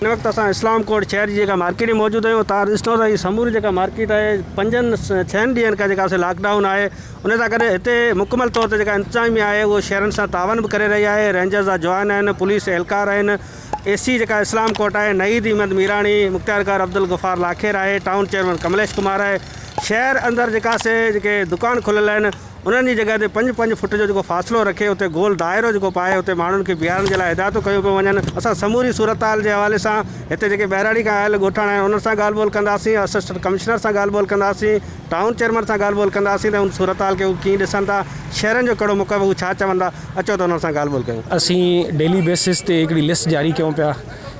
هن وقت اسان اسلام ڪوٽ شهر جي جيڪا مارڪيٽ ۾ موجود آهيون تان ڏسندو ته هي سموري جيڪا مارڪيٽ آهي پنجن ڇهن ڏينهن کان جيڪا سي لاڪ ڊائون آهي ان سان گڏ هتي مڪمل طور تي جيڪا انتظاميا آهي اهو شهرن سان تعاون به ڪري رهي آهي رينجرز جا جوان آهن پوليس اهلڪار آهن اي سي جيڪا اسلام ڪوٽ آهي نعيد احمد ميراڻي مختيارڪار عبدالغفار لاکير آهي ٽائون چيئرمين ڪمليش ڪمار آهي شهر اندر جيڪا سي جيڪي دڪان کليل آهن انهن جي جڳهه تي پنج پنج فٽ جو جيڪو فاصلو رکي اتي گول دائرو جيڪو پائي اتي ماڻهن کي بيهارڻ جي لاء هدايتون ڪيون پيون وڃن اسان سموري صورتحال جي حوالي سان هتي جيڪي ٻهراڙي کان آيل ڳوٺاڻا آهن انهن سان ڳالهه ٻولهه ڪنداسين اسسٽنٽ ڪمشنر سان ڳالهه ٻولهه ڪنداسين ٽائون چيئرمين سان ڳالهه ٻولهه ڪنداسين ته ان صورتحال کي هو ڪيئن ڏسن ٿا شهرين جو ڪهڙو موقف هو ڇا چون ٿا اچو ته انهن سان ڳالهه ٻولهه ڪيون. اسين ڊيلي بيسس تي هڪڙي لسٽ جاري ڪيون پيا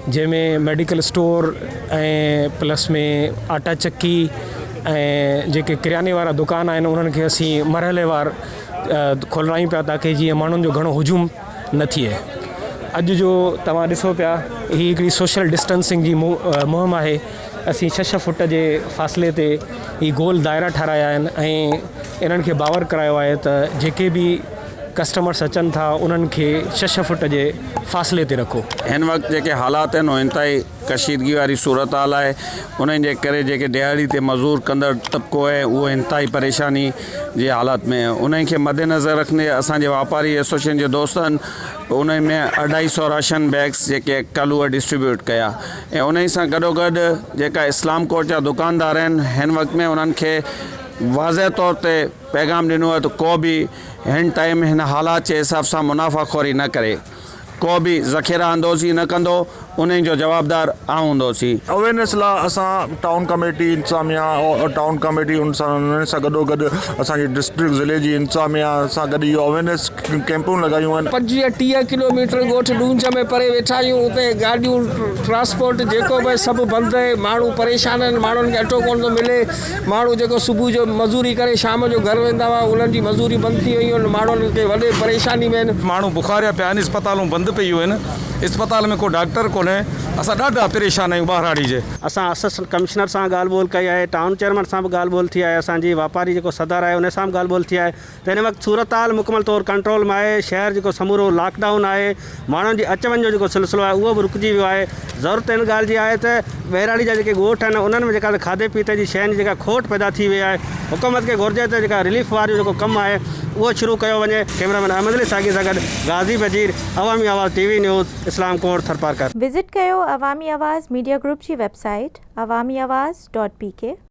جنهن ۾ ميڊيڪل اسٽور ۽ پلس ۾ آٽا چڪي ۽ جيڪي ڪرياني وارا دڪان آهن انهن کي اسين مرحلي وار کولرايون پيا تاڪي جيئن ماڻهن جو گهڻو هجوم نه ٿئي اڄ جو توهان ڏسو پيا هي هڪڙي سوشل ڊسٽنسنگ جي مهم آهي اسين ڇهه ڇهه فوٽ جي فاصلي تي هي گول دائرا ٺارايا آهن ۽ انهن کي باور ڪرايو آهي ته جيڪي به ڪسٽمرس اچن ٿا انهن کي ڇهه ڇهه فوٽ جي فاصلي تي رکو. هن وقت جيڪي حالات آهن اهي انتهائي ڪشيدگي واري صورتحال آهي انهن جي ڪري جيڪي ڏهاڙي تي مزور ڪندڙ طبقو آهي اهو انتهائي پريشاني جي حالات ۾ آهي انهن کي مدنظر رکندي اسان جي واپاري ايسوسيئيشن جي دوستن انهن ۾ اڍائي سو راشن بيگس جيڪي ڪلهه اهي ڊسٽريبيوٽ ڪيا ۽ انهي سان گڏوگڏ جيڪا اسلام ڪوٽ جا دڪاندار آهن هن وقت ۾ انهن کي واضح طور تي پيغام ڏنو آهي ته ڪو به هن ٽائيم هن حالات جي حساب سان منافع خوري نه ڪري ڪو به ذخيره اندوزي نه ڪندو انهي جو جوابدار آئون هوندوسين. اويرنيس لا اسان ٽائون ڪميٽي انتظاميا ٽائون ڪميٽي ان سان انهن سان گڏو گڏ اسان جي ڊسٽرڪٽ ضلعي جي انتظاميا سان گڏ اهو اويرنيس ڪيمپون لڳايون آهن. 25 ٽيهه ڪلو ميٽر ڳوٺ ڏونجهه ۾ پري ويٺا آهيون اتي گاڏيون ٽرانسپورٽ جيڪو به سڀ بند آهي ماڻهو پريشان آهن ماڻهن کي اٽو ڪونه ٿو ملي ماڻهو جيڪو صبح جو مزوري ڪري شام جو گهر ويندا هئا انهن جي مزوري بند ٿي ويون آهن ماڻهن کي وڏي پريشاني ۾ آهن. ماڻهو بخاريا پيا آهن اسپتالون بند پيون آهن اسپتال ۾ ڪو ڊاڪٽر ڪونهي اسان ڏاڍا پريشان آهيون ٻهراڙي جي. اسان اسسٽنٽ ڪمشنر سان ڳالهه ٻولهه ڪئي آهي ٽائون چيئرمين سان به ڳالهه ٻولهه ٿي آهي اسان جي واپاري جيڪو صدر آهي ان سان به ڳالهه ٻولهه ٿي آهي ته هن وقت صورتحال مڪمل طور ڪنٽرول ۾ آهي، شهر جيڪو سمورو لاڪ ڊائون آهي، ماڻهن جي اچ وڃ جو جيڪو سلسلو آهي اهو به رڪجي ويو آهي، ضرورت ان ڳالهه جي آهي ته ٻهراڙي جا جيڪي ڳوٺ آهن انهن ۾ جيڪا کاڌي پيتي جي شين جي جيڪا کوٽ پيدا ٿي وئي آهي، حڪومت کي گهرجي ته جيڪا رليف واريو جيڪو ڪم آهي اهو شروع ڪيو وڃي، ڪئميرا مين احمد علي ساگي سان گڏ Ghazi Bajeer, Awami Awaz T V news, Islamkot, Tharparkar. Visit ڪيو عوامي آواز ميڊيا گروپ جي website Awami Awaz dot P K.